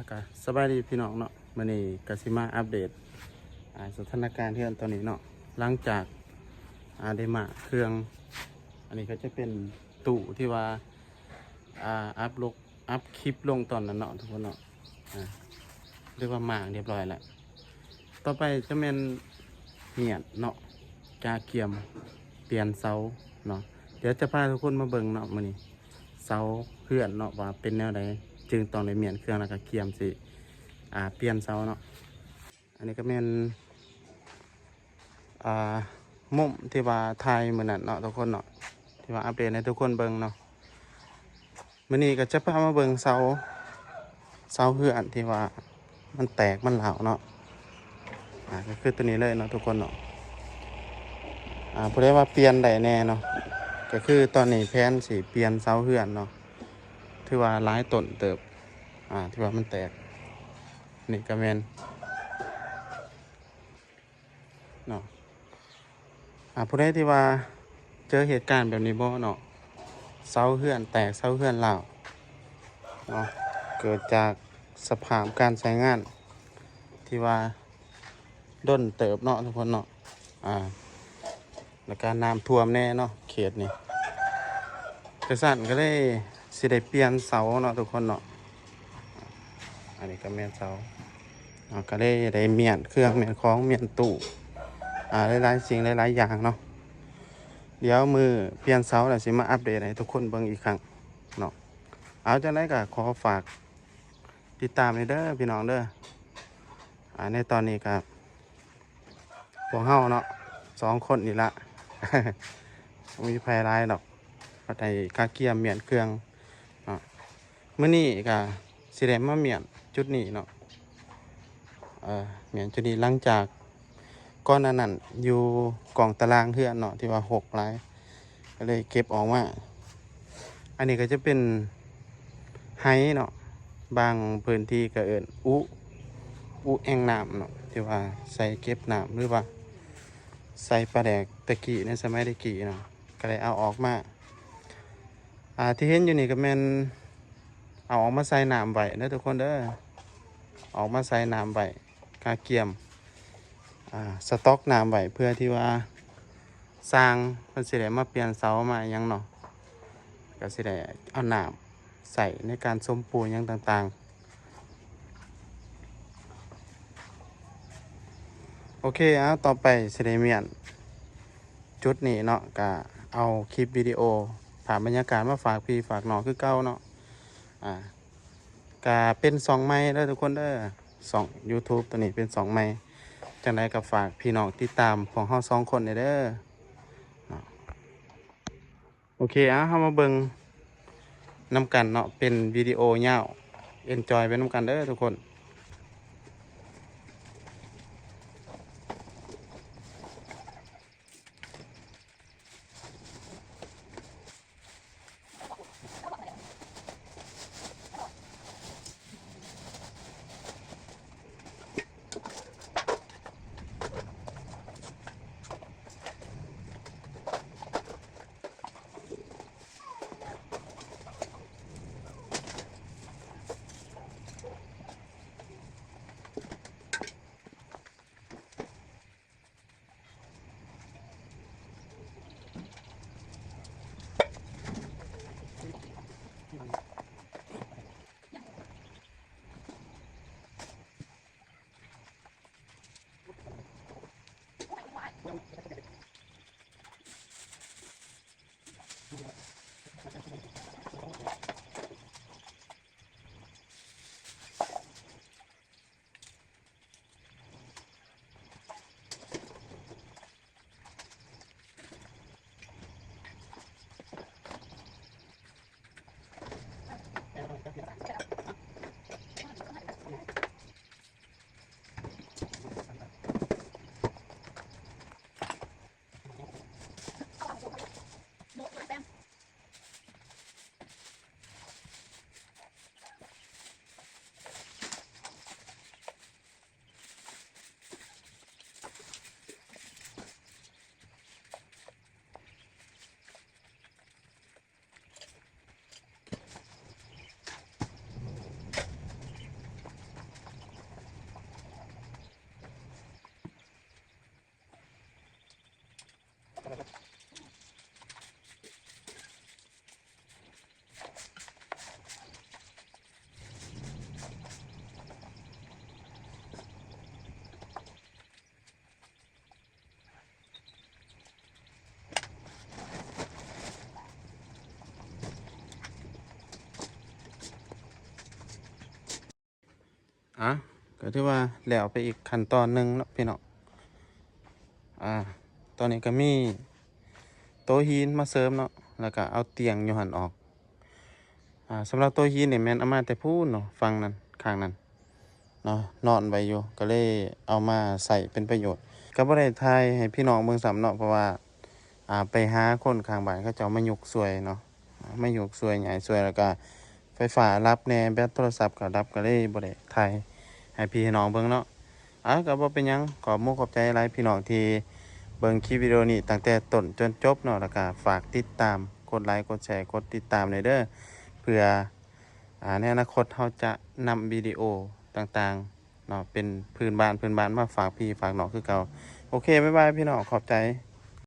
ກະສະບາຍດີພີ່ນ້ອງເນາະ, ມື້ນີ້ກະຊິມາອັບເດດ ອ່າ ສະຖານະການເຮືອນຕອນນີ້ເນາະ, ຫຼັງຈາກ ອ່າ ໄດ້ມ້າງເຄື່ອງ. ອັນນີ້ກໍຈະເປັນ ຕູ້ທີ່ວ່າ ອ່າ ອັບລົກ ອັບຄລິບລົງຕອນນັ້ນເນາະທຸກຄົນເນາະ, ອ່າ ເອີ້ນວ່າມ້າງຮຽບຮ້ອຍແລ້ວ. ຕໍ່ໄປຈະແມ່ນມ້ຽນເນາະ, ກະກຽມປ່ຽນເສົາເນາະ. ດຽວຈະພາທຸກຄົນມາເບິ່ງເນາະ ມື້ນີ້ເສົາເຮືອນເນາະ ວ່າເປັນແນວໃດ ຈຶ່ງຕ້ອງໄດ້ມ້ຽນເຄື່ອງ ແລ້ວກະກຽມຊິ ອ່າ ປ່ຽນເສົາເນາະ. ອັນນີ້ກໍແມ່ນ ອ່າ ມຸມທີ່ວ່າຖ່າຍມື້ນັ້ນເນາະທຸກຄົນເນາະ, ທີ່ວ່າອັບເດດໃຫ້ທຸກຄົນເບິ່ງເນາະ. ມື້ນີ້ກໍຈະພາມາເບິ່ງເສົາ ເສົາເຮືອນທີ່ວ່າມັນແຕກມັນຮ້າວເນາະ, ອ່າ ກໍຄືຕົວນີ້ເລີຍເນາະທຸກຄົນເນາະ. ອ່າ ຜູ້ໃດວ່າປ່ຽນໄດ້ແດ່ເນາະ, ກໍຄືຕອນນີ້ແຜນຊິປ່ຽນເສົາເຮືອນເນາະ, ຖືວ່າຫຼາຍຕົ້ນເຕີບ ອ່າ ທີ່ວ່າມັນແຕກ. ນີ້ກໍແມ່ນ ເນາະ. ອ່າ ຜູ້ໃດທີ່ວ່າເຈີເຫດການແບບນີ້ບໍ່ເນາະ, ເສົາເຮືອນແຕກ ເສົາເຮືອນຮ້າວເນາະ, ເກີດຈາກສະພາບການໃຊ້ງານທີ່ວ່າດົນເຕີບເນາະທຸກຄົນເນາະ, ອ່າ ແລ້ວກະນ້ຳຖ້ວມແດ່ເນາະເຂດນີ້. ກະຊັ້ນກໍເລີຍຊິໄດ້ປ່ຽນເສົາເນາະທຸກຄົນເນາະ. ອັນນີ້ກໍແມ່ນເສົາເນາະ, ກໍເລີຍໄດ້ມ້ຽນເຄື່ອງ ມ້ຽນຂອງ ມ້ຽນຕູ້ ອ່າ ຫຼາຍໆສິ່ງຫຼາຍໆຢ່າງເນາະ. ດຽວມື້ປ່ຽນເສົາແລ້ວຊິມາອັບເດດໃຫ້ທຸກຄົນເບິ່ງອີກຄັ້ງເນາະ. ເອົາ ຈັ່ງໃດກໍຂໍຝາກຕິດຕາມແດ່ເດີພີ່ນ້ອງເດີ. ອ່າ ໃນຕອນນີ້ກໍ ພວກເຮົາເນາະ ສອງຄົນນີ້ລະ ບໍ່ມີໃຜຫຼາຍດອກ, ເຮົາໄດ້ກະກຽມມ້ຽນເຄື່ອງເນາະ. ມື້ນີ້ກະຊິໄດ້ມາມ້ຽນຈຸດນີ້ເນາະ, ເອີ ມ້ຽນຈຸດນີ້ ຫຼັງຈາກກ່ອນໜ້ານັ້ນຢູ່ກ້ອງຕາລາງເຮືອນເນາະ ທີ່ວ່າຮົກຫຼາຍ ກໍເລີຍເກັບອອກມາ. ອັນນີ້ກໍຈະເປັນໄຫເນາະ, ບາງພື້ນທີ່ກໍເອີ້ນອຸ ອຸແອ່ງນ້ຳເນາະ ທີ່ວ່າໃສ່ເກັບນ້ຳ ຫຼືວ່າໃສ່ປາແດກແຕ່ກີ້ ໃນສະໄໝແຕ່ກີ້ເນາະ, ກໍໄດ້ເອົາອອກມາ. ອ່າ ທີ່ເຫັນຢູ່ນີ້ກໍແມ່ນເອົາອອກມາໃສ່ນ້ຳໄວ້ເດີທຸກຄົນເດີ, ເອົາອອກມາໃສ່ນ້ຳໄວ້ ກະກຽມ ອ່າ ສະຕັອກນ້ຳໄວ້ ເພື່ອທີ່ວ່າຊ່າງເພິ່ນຊິໄດ້ມາປ່ຽນເສົາມາຫຍັງເນາະ, ກະຊິໄດ້ເອົານ້ຳໃຊ້ໃນການສົມປູຫຍັງຕ່າງໆ. ໂອເຄ ເອົາ ຕໍ່ໄປຊິໄດ້ມ້ຽນຈຸດນີ້ເນາະ, ກະເອົາຄລິບວິດີໂອ ພາບບັນຍາກາດມາຝາກພີ່ຝາກນ້ອງຄືເກົ່າເນາະ. ອ່າ ກະເປັນຊ່ອງໃໝ່ເດີທຸກຄົນເດີ, ຊ່ອງ YouTube ໂຕນີ້ເປັນຊ່ອງໃໝ່, ຈັ່ງໃດກໍຝາກພີ່ນ້ອງຕິດຕາມພວກເຮົາສອງຄົນແດ່ເດີເນາະ. ໂອເຄ ເອົາ ເຮົາມາເບິ່ງນຳກັນເນາະ, ເປັນວິດີໂອຍາວ, ເອັນຈອຍໄປນຳກັນເດີທຸກຄົນ. ອ່ະ ກໍຖືວ່າແລ້ວໄປອີກຂັ້ນຕອນໜຶ່ງເນາະພີ່ນ້ອງ. ອ່າ ຕອນນີ້ກໍມີໂຕະຫີນມາເສີມເນາະ ແລ້ວກໍເອົາຕຽງຢູ່ຫັ້ນອອກ. ອ່າ ສຳລັບໂຕະຫີນນີ້ແມ່ນເອົາມາແຕ່ພຸ້ນເນາະ ຝັ່ງນັ້ນ ຂ້າງນັ້ນເນາະ ນອນໄວ້ຢູ່ ກໍເລີຍເອົາມາໃຊ້ເປັນປະໂຫຍດ. ກໍບໍ່ໄດ້ຖ່າຍໃຫ້ພີ່ນ້ອງເບິ່ງຊ້ຳເນາະ ເພາະວ່າ ອ່າ ໄປຫາຄົນຂ້າງບ້ານເຂົາເຈົ້າມາຍົກຊ່ວຍເນາະ ມາຍົກຊ່ວຍ ຍ້າຍຊ່ວຍ ແລ້ວກໍໄຟຟ້າດັບແດ່ ແບັດໂທລະສັບກໍດັບ ກໍເລີຍບໍ່ໄດ້ຖ່າຍໃຫ້ພີ່ໃຫ້ນ້ອງເບິ່ງເນາະ. ອ່າ ກໍບໍ່ເປັນຫຍັງ ຂອບມຸກຂອບໃຈຫຼາຍພີ່ນ້ອງທີ່ເບິ່ງຄລິບວິດີໂອນີ້ຕັ້ງແຕ່ຕົ້ນຈົນຈົບເນາະ ແລ້ວກໍຝາກຕິດຕາມ ກົດໄລ ກົດແຊ ກົດຕິດຕາມແດ່ເດີ ເພື່ອ ອ່າ ໃນອະນາຄົດເຮົາຈະນຳວິດີໂອຕ່າງໆເນາະ ເປັນພື້ນບ້ານ ພື້ນບ້ານມາຝາກພີ່ຝາກນ້ອງຄືເກົ່າ. ໂອເຄ ບາຍບາຍພີ່ນ້ອງ ຂອບໃຈ.